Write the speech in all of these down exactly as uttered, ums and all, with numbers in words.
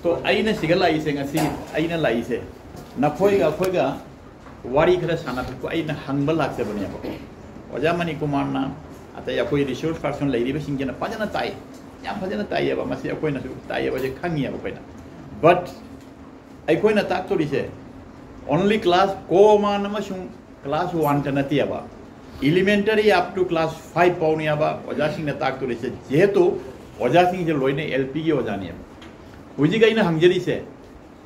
So ꯑꯩꯅ ꯁꯤꯒ ꯂꯥꯛꯏꯁꯦ, ꯉꯁꯤ ꯑꯩꯅ ꯂꯥꯛꯏꯁꯦ ꯅꯈꯣꯏꯒ ꯑꯩꯈꯣꯏꯒ ꯋꯥꯔꯤ ꯈꯔ ꯁꯥꯟꯅꯕ ꯑꯩꯅ ꯍꯪꯕ ꯂꯥꯛꯆꯕꯅꯦꯕ꯫ ꯑꯣꯖꯥ ꯃꯅꯤꯀꯨꯃꯥꯔꯅ ꯑꯇꯩ ꯑꯩꯈꯣꯏ resource person ꯂꯩꯔꯤꯕꯁꯤꯡꯁꯤꯅ ꯐꯖꯅ ꯇꯥꯛꯏ, ꯌꯥꯝ ꯐꯖꯅ ꯇꯥꯛꯏꯑꯕ꯫ ꯃꯁꯤ ꯑꯩꯈꯣꯏꯅꯁꯨ ꯇꯥꯛꯏꯑꯕꯁꯦ ꯈꯪꯉꯤꯑꯕ ꯑꯩꯈꯣꯏꯅ꯫ But ꯑꯩꯈꯣꯏꯅ ꯇꯥꯛꯇꯣꯔꯤꯁꯦ only class ꯀꯣꯃꯥꯟ ꯑꯃꯁꯨꯡ class one ꯇ ꯅꯠꯇꯦꯕ, elementary up to class five ꯐꯥꯎꯅꯦꯕ ꯑꯣꯖꯥꯁꯤꯡꯅ ꯇꯥꯛꯇꯣꯔꯤꯁꯦ꯫ ꯖꯦꯍꯦꯇꯨ ꯑꯣꯖꯥꯁꯤꯡꯁꯦ ꯂꯣꯏꯅ L P ꯒꯤ ꯑꯣꯖꯥꯅꯦꯕ꯫ ꯍꯧꯖꯤꯛ ꯑꯩꯅ ꯍꯪꯖꯔꯤꯁꯦ,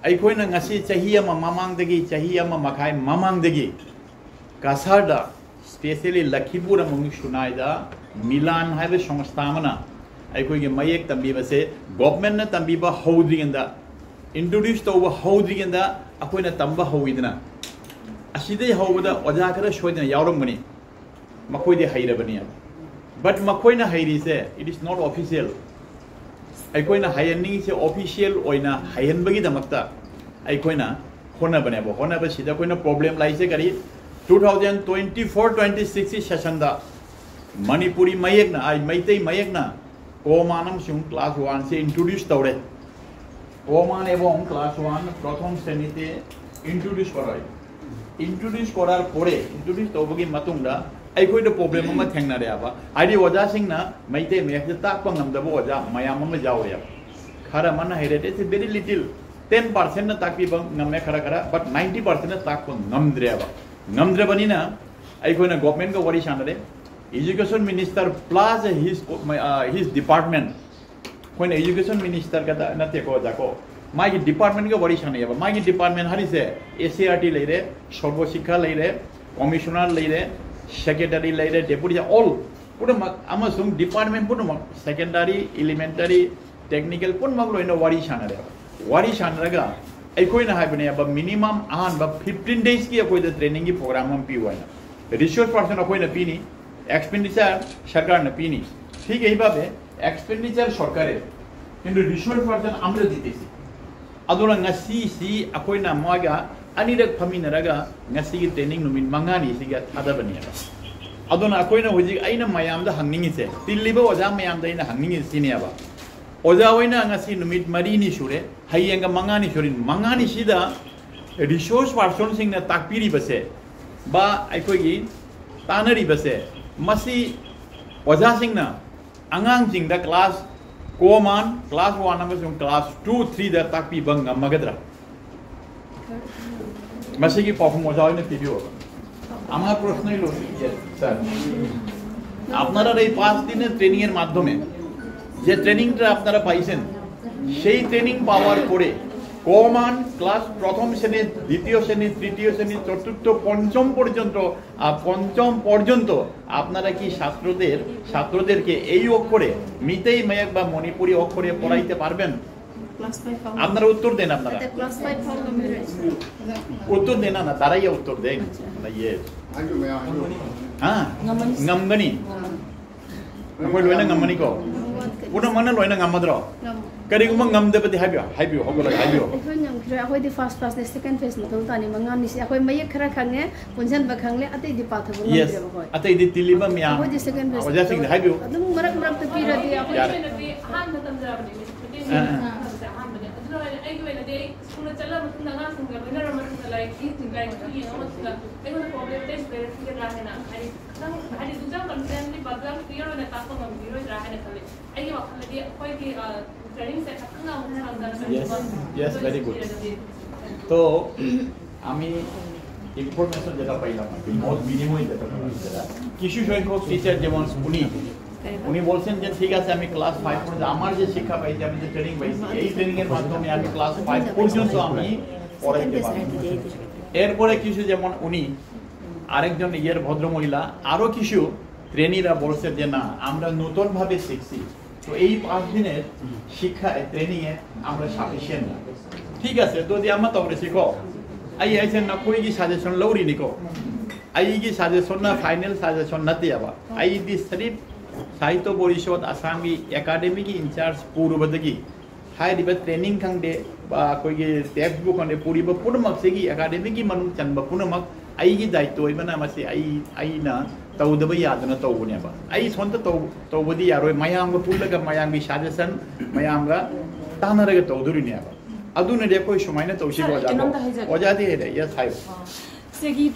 ꯑꯩꯈꯣꯏꯅ ꯉꯁꯤ ꯆꯍꯤ ꯑꯃ ꯃꯃꯥꯡꯗꯒꯤ, ꯆꯍꯤ ꯑꯃ ꯃꯈꯥꯏ ꯃꯃꯥꯡꯗꯒꯤ ꯀꯁꯥꯔꯗ, specially ꯂꯈꯤꯄꯨꯔ ꯑꯃꯁꯨꯡ ꯁꯨꯅꯥꯏꯗ ꯃꯤꯂꯥꯟ ꯍꯥꯏꯕ ꯁꯪꯁꯊꯥ ꯑꯃꯅ ꯑꯩꯈꯣꯏꯒꯤ ꯃꯌꯦꯛ ꯇꯝꯕꯤꯕꯁꯦ government ꯅ ꯇꯝꯕꯤꯕ ꯍꯧꯗ꯭ꯔꯤꯉꯩꯗ, introduce ꯇꯧꯕ ꯍꯧꯗ꯭ꯔꯤꯉꯩꯗ ꯑꯩꯈꯣꯏꯅ ꯇꯝꯕ ꯍꯧꯋꯤꯗꯅ꯫ ꯑꯁꯤꯗꯩ ꯍꯧꯕꯗ ꯑꯣꯖꯥ ꯈꯔ ꯁꯣꯏꯗꯅ ꯌꯥꯎꯔꯝꯒꯅꯤ, ꯃꯈꯣꯏꯗꯤ ꯍꯩꯔꯕꯅꯤ꯫ But ꯃꯈꯣꯏꯅ ꯍꯩꯔꯤꯁꯦ, it is not official꯫ ꯑꯩꯈꯣꯏꯅ ꯍꯩꯍꯟꯅꯤꯡꯉꯤꯁꯦ official ꯑꯣꯏꯅ ꯍꯩꯍꯟꯕꯒꯤꯗꯃꯛꯇ ꯑꯩꯈꯣꯏꯅ ꯍꯣꯠꯅꯕꯅꯦꯕ꯫ ꯍꯣꯠꯅꯕꯁꯤꯗ ꯑꯩꯈꯣꯏꯅ problem ꯂꯥꯛꯏꯁꯦ ꯀꯔꯤ? Two thousand twenty four twenty six ꯀꯤ session ꯗ ꯃꯅꯤꯄꯨꯔꯤ ꯃꯌꯦꯛꯅ, ꯑꯩ ꯃꯩꯇꯩ ꯃꯌꯦꯛꯅ ꯀꯣꯃꯥꯟ ꯑꯃꯁꯨꯡ class one ꯁꯦ introduce ꯇꯧꯔꯦ꯫ কমান এবং ক্লাস ওয়ান প্রথম শ্রেণীতে ইন্ট্রোডিউস করা হয়। ꯏꯟꯇ꯭ꯔꯣডিꯎꯁ ꯀꯣꯔꯥꯔ ꯄꯣꯔꯦ, ꯏꯟꯇ꯭ꯔꯣꯗ꯭ꯌꯨꯁ ꯇꯧꯕꯒꯤ ꯃꯇꯨꯡꯗ ꯑꯩꯈꯣꯏꯗ problem ꯑꯃ ꯊꯦꯡꯅꯔꯦꯕ꯫ ꯍꯥꯏꯗꯤ ꯑꯣꯖꯥꯁꯤꯡꯅ ꯃꯩꯇꯩ ꯃꯌꯦꯛꯁꯦ ꯇꯥꯛꯄ ꯉꯝꯗꯕ ꯑꯣꯖꯥ ꯃꯌꯥꯝ ꯑꯃ ꯌꯥꯎꯔꯦꯕ꯫ ꯈꯔ ꯑꯃꯅ ꯍꯩꯔꯦ, it's very little, ten percent ꯅ ꯇꯥꯛꯄꯤꯕ ꯉꯝꯃꯦ ꯈꯔ ꯈꯔ, but ninety percent ꯅ ꯇꯥꯛꯄ ꯉꯝꯗ꯭ꯔꯦꯕ꯫ ꯉꯝꯗ꯭ꯔꯕꯅꯤꯅ ꯑꯩꯈꯣꯏꯅ government ꯀ ꯋꯥꯔꯤ ꯁꯥꯟꯅꯔꯦ, education minister plus his, uh, his department꯫ ꯑꯩꯈꯣꯏꯅ education minister ꯈꯛꯇ ꯅꯠꯇꯦꯀꯣ ꯑꯣꯖꯥ ꯀꯣ, ꯃꯥꯒꯤ department ꯀ ꯋꯥꯔꯤ ꯁꯥꯟꯅꯩꯌꯦꯕ꯫ ꯃꯥꯒꯤ department ꯍꯥꯏꯔꯤꯁꯦ S C E R T ꯂꯩꯔꯦ, ꯁꯔꯕ ꯁꯤꯛꯈꯥ ꯂꯩꯔꯦ, commissioner ꯂꯩꯔꯦ, secretary ꯂꯩꯔꯦ, deputy, all ꯄꯨꯝꯅꯃꯛ ꯑꯃꯁꯨꯡ department ꯄꯨꯝꯅꯃꯛ, secondary, elementary, technical ꯄꯨꯝꯅꯃꯛ ꯂꯣꯏꯅ ꯋꯥꯔꯤ ꯁꯥꯟꯅꯔꯦꯕ꯫ ꯋꯥꯔꯤ ꯁꯥꯟꯅꯔꯒ ꯑꯩꯈꯣꯏꯅ ꯍꯥꯏꯕꯅꯦꯕ, minimum ꯑꯍꯥꯟꯕ fifteen days ꯀꯤ ꯑꯩꯈꯣꯏꯗ training ꯒꯤ program ꯑꯃ ꯄꯤꯌꯨ ꯍꯥꯏꯅ꯫ Resource person ꯑꯩꯈꯣꯏꯅ ꯄꯤꯅꯤ, expenditure ꯁꯔꯀꯥꯔꯅ ꯄꯤꯅꯤ, ঠিক এইভাবে expenditure সরকারের, কিন্তু resource person আমরা দিতেছি। ꯑꯗꯨꯅ ꯉꯁꯤꯁꯤ ꯑꯩꯈꯣꯏꯅ ꯃꯣꯏꯒ ꯑꯅꯤꯔꯛ ꯐꯝꯃꯤꯟꯅꯔꯒ ꯉꯁꯤꯒꯤ training ꯅꯨꯃꯤꯠ ꯃꯉꯥꯅꯤꯁꯤꯒ ꯊꯥꯗꯕꯅꯦꯕ꯫ ꯑꯗꯨꯅ ꯑꯩꯈꯣꯏꯅ ꯍꯧꯖꯤꯛ, ꯑꯩꯅ ꯃꯌꯥꯝꯗ ꯍꯪꯅꯤꯡꯉꯤꯁꯦ, ꯇꯤꯜꯂꯤꯕ ꯑꯣꯖꯥ ꯃꯌꯥꯝꯗ ꯑꯩꯅ ꯍꯪꯅꯤꯡꯉꯤꯁꯦ ꯁꯤꯅꯦꯕ, ꯑꯣꯖꯥ ꯍꯣꯏꯅ ꯉꯁꯤ ꯅꯨꯃꯤꯠ ꯃꯔꯤꯅꯤ ꯁꯨꯔꯦ, ꯍꯌꯦꯡꯒ ꯃꯉꯥꯅꯤ ꯁꯨꯔꯦ, ꯃꯉꯥꯅꯤꯁꯤꯗ ꯔꯤꯁꯣꯔꯁ ꯄꯥꯔꯁꯟꯁꯤꯡꯅ ꯇꯥꯛꯄꯤꯔꯤꯕꯁꯦ ꯕꯥ ꯑꯩꯈꯣꯏꯒꯤ ꯇꯥꯟꯅꯔꯤꯕꯁꯦ, ꯃꯁꯤ ꯑꯣꯖꯥꯁꯤꯡꯅ ꯑꯉꯥꯡꯁꯤꯡꯗ ꯀ꯭ꯂꯥꯁ ꯀꯣꯃꯥꯟ ꯀ꯭ꯂꯥꯁ ꯋꯥꯟ ꯑꯃꯁꯨꯡ ꯀ꯭ꯂꯥꯁ ꯇꯨ ꯊ꯭ꯔꯤꯗ ꯇꯥꯛꯄꯤꯕ ꯉꯝꯃꯒꯗ꯭ꯔꯥ? ꯃꯁꯤꯒꯤ ꯄꯥꯎꯈꯨꯝ ꯑꯣꯖꯥ ꯍꯣꯏꯅ ꯄꯤꯕꯤꯌꯣꯕ꯫ আমার প্রশ্নই হলো, স্যার, আপনারা এই পাঁচ দিনের ট্রেনিং এর মাধ্যমে যে ট্রেনিংটা আপনারা পাইছেন, সেই ট্রেনিং পাওয়ার পরে কমান ক্লাস প্রথম শ্রেণীর, দ্বিতীয় শ্রেণীর, তৃতীয় শ্রেণীর, চতুর্থ, পঞ্চম পর্যন্ত, আহ, পঞ্চম পর্যন্ত আপনারা কি ছাত্রদের ছাত্রদেরকে এই অক্ষরে, মিতেই ময়ক বা মণিপুরি অক্ষরে পড়াইতে পারবেন? Class five পাওয়া আপনারা উত্তর দেন। আপনারা তাতে ক্লাস ফাইভ পাওয়া গেলে উত্তর দেন না, তারাই উত্তর দেন। না, ইয়ে। হ্যাঁ। ꯉꯝꯃꯅꯤ꯫ ꯉꯝꯒꯅꯤ꯫ ꯑꯩꯈꯣꯏ ꯂꯣꯏꯅ ꯉꯝꯃꯅꯤꯀꯣ? ꯄꯨꯝꯅꯃꯛꯅ ꯂꯣꯏꯅ ꯉꯝꯃꯗ꯭ꯔꯣ? ꯉꯝ ꯀꯔꯤꯒꯨꯝꯕ ꯉꯝꯗꯕꯗꯤ ꯍꯥꯏꯕꯤꯌꯣ, ꯍꯥꯏꯕꯤꯌꯣ, ꯍꯧꯒꯠꯂꯒ ꯍꯥꯏꯕꯤꯌꯣ꯫ ꯑꯩꯈꯣꯏ ꯉꯝꯈꯤꯔꯣꯏ꯫ ꯑꯩꯈꯣꯏꯗꯤ ꯐꯥꯔꯁ ꯀ꯭ꯂꯥꯁꯅꯦ, ꯁꯦꯀꯦꯟ ꯐꯦꯁ ꯃꯊꯧ ꯇꯥꯅꯤ꯫ ꯃꯉꯥꯅꯤꯁꯤ ꯑꯩꯈꯣꯏ ꯃꯌꯦꯛ ꯈꯔ ꯈꯪꯉꯦ, ꯄꯨꯟꯁꯤꯟꯕ ꯈꯪꯂꯦ, ꯑꯇꯩꯗꯤ ꯄꯥꯊꯕ ꯌꯦꯁ꯫ ꯉꯝꯗ꯭ꯔꯦꯕ ꯑꯩꯈꯣꯏ꯫ ꯑꯇꯩꯗꯤ ꯇꯤꯜꯂꯤꯕ ꯃꯌꯥꯝ ꯑꯩꯈꯣꯏꯗꯤ ꯁꯦꯀꯦꯟ ꯐꯦꯁ ꯑꯣꯖꯥꯁꯤꯡꯗ ꯍꯥꯏꯕꯤꯌꯨ꯫ ꯑꯗꯨꯝ ꯃꯔꯛ ꯃꯔꯛꯇ ꯄꯤꯔꯗꯤ ꯑꯩꯈꯣꯏ ꯌꯥꯔꯦ꯫ ꯑꯩꯒꯤ ꯑꯣꯏꯅꯗꯤ ꯑꯍꯥꯟꯕ ꯇꯝꯖꯔꯕꯅꯦ ꯃꯤꯁ ꯃꯩꯇꯩ ꯑꯥ, ꯃꯌꯦꯛ ꯑꯥ꯫ ꯇꯝꯕꯁꯦ ꯑꯍꯥꯟꯕꯅꯦ꯫ ꯑꯗꯨꯅ ꯑꯩꯒꯤ ꯑꯣꯏꯅꯗꯤ ꯑꯩ ꯁ꯭ꯀꯨꯜꯗ ꯆꯠꯂ ꯃꯇꯨꯡꯗ ꯑꯉꯥꯡꯁꯤꯡꯒ ꯂꯣꯏꯅꯔ ꯃꯇꯨꯡꯗ ꯂꯥꯏꯔꯤꯛꯀꯤ ꯂꯥꯏꯔꯤꯛꯇꯨ ꯌꯦꯡꯉ ꯃꯇꯨꯡꯗ ꯑꯩꯉꯣꯟꯗ ꯄ꯭ꯔꯣꯕ꯭ꯂꯦꯝ ꯐꯦꯁ ꯂꯩꯔꯛꯈꯤꯒꯗ꯭ꯔꯥ ꯍꯥꯏꯅ ꯍꯥꯏꯗꯤ ꯈꯤꯇꯪ ꯍꯥꯏꯗꯤ ꯑꯗꯨꯝ ꯀꯟꯐꯤꯗꯦꯟꯁꯂꯤ ꯕꯕꯜ ꯀ꯭ꯂꯤꯌꯥꯔ ꯑꯣꯏꯅ ꯇꯥꯛꯄ ꯉꯝꯈꯤꯔꯣꯏꯗ꯭ꯔꯥ ꯍꯥꯏꯅ ꯈꯜꯂꯤ꯫ ꯑꯩꯒꯤ ꯋꯥꯈꯜꯗꯗꯤ ꯑꯩꯈꯣꯏꯒꯤ ꯇ꯭ꯔꯦꯅꯤꯡꯁꯦ ꯈꯤꯇꯪ ꯑꯃꯨꯛ ꯁꯥꯡꯊꯅ Yes, yes, very good. তো আমি ইনফরমেশন যেটা পাইলাম আর কি, মত বিনিময় যেটা পেলাম, যেটা কিছু সংখ্যক টিচার যেমন উনি উনি বলছেন যে ঠিক আছে, আমি ক্লাস ফাইভ পর্যন্ত আমার যে শিক্ষা পাইছি, আমি যে ট্রেনিং পাইছি, এই ট্রেনিং এর মাধ্যমে আমি ক্লাস ফাইভ পর্যন্ত আমি পড়াইতে পারবো। এরপরে কিছু যেমন উনি আরেকজন ইয়ের ভদ্রমহিলা, আরো কিছু ট্রেনিরা বলছে যে না, আমরা নতুনভাবে শিখছি, তো এই পাঁচ দিনের শিক্ষা ট্রেনিং এ আমরা সাফিসিয়েন্ট না। ঠিক আছে, ꯑꯗꯨꯗꯤ ꯑꯃ ꯇꯧꯔꯁꯤꯀꯣ꯫ ꯑꯩ ꯑꯩꯁꯦ ꯅꯈꯣꯏꯒꯤ ꯁꯖꯦꯁꯟ ꯂꯧꯔꯤꯅꯤꯀꯣ꯫ ꯑꯩꯒꯤ ꯁꯖꯦꯁꯟꯅ ꯐꯥꯏꯅꯦꯜ ꯁꯖꯦꯁꯟ ꯅꯠꯇꯦꯕ꯫ ꯑꯩꯗꯤ ꯁꯔꯤꯞ ꯁꯥꯍꯤꯇ꯭ꯌ ꯄꯔꯤꯁꯠ ꯑꯁꯥꯝꯒꯤ ꯑꯦꯀꯥꯗꯦꯃꯤꯒꯤ ꯏꯟꯆꯥꯔꯖ ꯄꯨꯔꯨꯕꯗꯒꯤ ꯍꯥꯏꯔꯤꯕ ꯇ꯭ꯔꯦꯅꯤꯡ ꯈꯪꯗꯦ, ꯑꯩꯈꯣꯏꯒꯤ ꯇꯦꯛꯁ ꯕꯨꯛ ꯈꯪꯗꯦ, ꯄꯨꯔꯤꯕ ꯄꯨꯝꯅꯃꯛꯁꯤꯒꯤ ꯑꯦꯀꯥꯗꯦꯃꯤꯒꯤ ꯃꯅꯨꯡ ꯆꯟꯕ ꯄꯨꯝꯅꯃꯛ ꯑꯩꯒꯤ ꯗꯥꯏꯇ꯭ꯋ ꯑꯣꯏꯕꯅ ꯃꯁꯤ ꯑꯩ ꯑꯩꯅ ꯇꯧꯗꯕ ꯌꯥꯗꯅ ꯇꯧꯕꯅꯦꯕ꯫ ꯑꯩ ꯏꯊꯣꯟꯇ ꯇꯧ ꯇꯧꯕꯗꯤ ꯌꯥꯔꯣꯏ, ꯃꯌꯥꯝꯒ ꯄꯨꯜꯂꯒ ꯃꯌꯥꯝꯒꯤ ꯁꯖꯦꯁꯟ ꯃꯌꯥꯝꯒ ꯇꯥꯟꯅꯔꯒ ꯇꯧꯗꯣꯔꯤꯅꯦꯕ꯫ ꯑꯗꯨꯅꯗꯤ ꯑꯩꯈꯣꯏ ꯁꯨꯃꯥꯏꯅ ꯇꯧꯁꯤꯀꯣ, ꯑꯣꯖꯥ꯫ ꯀꯩꯅꯣꯝꯇ ꯍꯥꯏꯖꯒꯦ꯫ ꯑꯣꯖꯥꯗꯤ ꯍꯦꯜꯂꯦ, ꯌꯦꯁ ꯍꯥꯏꯌꯨ꯫ ꯁꯤꯒꯤ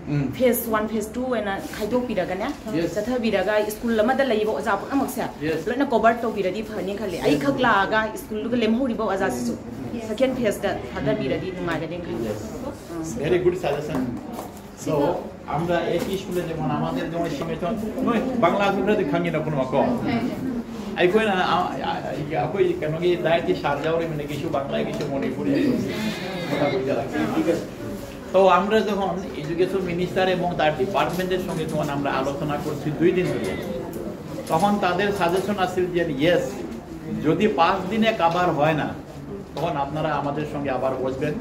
ꯎꯝ꯫ ꯐꯦꯁ ꯋꯥꯟ, ꯐꯦꯁ ꯇꯨ ꯑꯣꯏꯅ ꯈꯥꯏꯗꯣꯛꯄꯤꯔꯒꯅꯦ, ꯌꯦꯁ꯫ ꯆꯠꯊꯕꯤꯔꯒ ꯁ꯭ꯀꯨꯜ ꯑꯃꯗ ꯂꯩꯔꯤꯕ ꯑꯣꯖꯥ ꯄꯨꯝꯅꯃꯛꯁꯦ ꯌꯦꯁ꯫ ꯂꯣꯏꯅ ꯀꯣꯚꯔ ꯇꯧꯕꯤꯔꯗꯤ ꯐꯅꯤ ꯈꯜꯂꯤ꯫ ꯑꯩ ꯈꯛ ꯂꯥꯛꯑꯒ ꯁ꯭ꯀꯨꯜꯗꯨꯒ ꯂꯦꯝꯍꯧꯔꯤꯕ ꯑꯣꯖꯥꯁꯤꯁꯨ ꯁꯦꯀꯦꯟ ꯐꯦꯁꯇ ꯊꯥꯗꯕꯤꯔꯗꯤ ꯅꯨꯡꯉꯥꯏꯒꯅꯤ ꯈꯜꯂꯤ꯫ Yes. Um. Very good suggestion. So, আমরা একই ꯁ꯭ꯀꯨꯜꯗ ꯂꯩꯕ ꯑꯃꯗ ꯅꯣꯏ ꯁꯤꯃꯦꯇꯣꯟ, ꯅꯣꯏ ꯕꯪꯒ꯭ꯂꯥꯁꯨ ꯈꯔꯗꯤ ꯈꯪꯉꯤꯅ ꯄꯨꯝꯅꯃꯛꯀꯣ꯫ ꯑꯩꯈꯣꯏꯅ ꯑꯩꯈꯣꯏ ꯀꯩꯅꯣꯒꯤ ꯗꯥꯏꯠꯀꯤ ꯁꯥꯔ ꯌꯥꯎꯔꯤꯕꯅꯤꯅ ꯀꯩꯁꯨ ꯕꯪꯒ꯭ꯂꯥꯒꯤꯁꯨ ꯃꯅꯤꯄꯨꯔꯤ তো আমরা যখন এডুকেশন মিনিস্টার এবং তার ডিপার্টমেন্টের সঙ্গে যখন আমরা আলোচনা করছি দুই দিন ধরে, তখন তাদের সাজেশন আসছিল যে ইয়েস, যদি পাঁচ দিনে কভার হয় না, তখন আপনারা আমাদের সঙ্গে আবার বসবেন।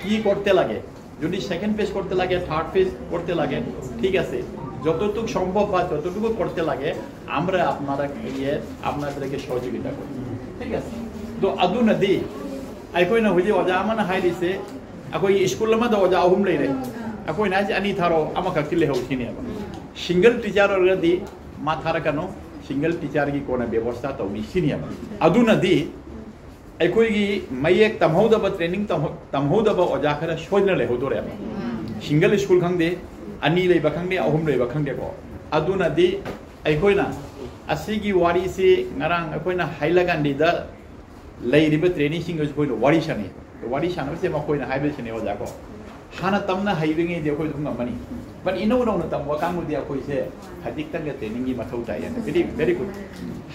কি করতে লাগে, যদি সেকেন্ড ফেজ করতে লাগে, থার্ড ফেজ করতে লাগে, ঠিক আছে, যতটুকু সম্ভব বা যতটুকু করতে লাগে আমরা আপনারা ইয়ে আপনাদেরকে সহযোগিতা করব, ঠিক আছে? তো ꯑꯗꯨꯅꯗꯤ ꯑꯩꯈꯣꯏꯅ ꯍꯧꯖꯤꯛ ꯑꯣꯖꯥ ꯑꯃꯅ ꯍꯥꯏꯔꯤꯁꯦ, ꯑꯩꯈꯣꯏꯒꯤ ꯁ꯭ꯀꯨꯜ ꯑꯃꯗ ꯑꯣꯖꯥ ꯑꯍꯨꯝ ꯂꯩꯔꯦ, ꯑꯩꯈꯣꯏꯅ ꯍꯥꯏꯁꯦ ꯑꯅꯤ ꯊꯥꯔꯛꯑꯣ, ꯑꯃꯈꯛꯇꯤ ꯂꯩꯍꯧꯁꯤꯅꯦꯕ꯫ ꯁꯤꯡꯒꯜ ꯇꯤꯆꯔ ꯑꯣꯏꯔꯒꯗꯤ ꯃꯥ ꯊꯥꯔꯛꯀꯅꯨ, ꯁꯤꯡꯒꯜ ꯇꯤꯆꯔꯒꯤ ꯀꯣꯟꯅ ꯕꯦꯕꯣꯁꯇꯥ ꯇꯧꯅꯤ ꯁꯤꯅꯦꯕ꯫ ꯑꯗꯨꯅꯗꯤ ꯑꯩꯈꯣꯏꯒꯤ ꯃꯌꯦꯛ ꯇꯝꯍꯧꯗꯕ, ꯇ꯭ꯔꯦꯅꯤꯡ ꯇꯝꯍꯧ- ꯇꯝꯍꯧꯗꯕ ꯑꯣꯖꯥ ꯈꯔ ꯁꯣꯏꯗꯅ ꯂꯩꯍꯧꯗꯣꯔꯦꯕ꯫ ꯁꯤꯡꯒꯜ ꯁ꯭ꯀꯨꯜ ꯈꯪꯗꯦ, ꯑꯅꯤ ꯂꯩꯕ ꯈꯪꯗꯦ, ꯑꯍꯨꯝ ꯂꯩꯕ ꯈꯪꯗꯦꯀꯣ꯫ ꯑꯗꯨꯅꯗꯤ ꯑꯩꯈꯣꯏꯅ ꯑꯁꯤꯒꯤ ꯋꯥꯔꯤꯁꯤ ꯉꯔꯥꯡ ꯑꯩꯈꯣꯏꯅ ꯍꯥꯏꯂꯀꯥꯟꯗꯤꯗ ꯂꯩꯔꯤꯕ ꯇ꯭ꯔꯦꯅꯤꯡꯁꯤꯡꯒꯁꯨ ꯑꯩꯈꯣꯏꯅ ꯋꯥꯔꯤ ꯁꯥꯟꯅꯩ꯫ ꯋꯥꯔꯤ ꯁꯥꯟꯅꯕꯁꯦ ꯃꯈꯣꯏꯅ ꯍꯥꯏꯕꯁꯤꯅꯦ ꯑꯣꯖꯥ ꯀꯣ꯫ ꯍꯥꯟꯅ ꯇꯝꯅ ꯍꯩꯔꯤꯉꯩꯗꯤ ꯑꯩꯈꯣꯏ ꯑꯗꯨꯝ ꯉꯝꯃꯅꯤ꯫ But ꯏꯅꯧ ꯅꯧꯅ ꯇꯝꯕ ꯀꯥꯡꯕꯨꯗꯤ ꯑꯩꯈꯣꯏꯁꯦ ꯍꯧꯖꯤꯛꯇꯪꯒ ꯇ꯭ꯔꯦꯅꯤꯡꯒꯤ ꯃꯊꯧ ꯇꯥꯏ ꯍꯥꯏꯅ꯫ Very, very good꯫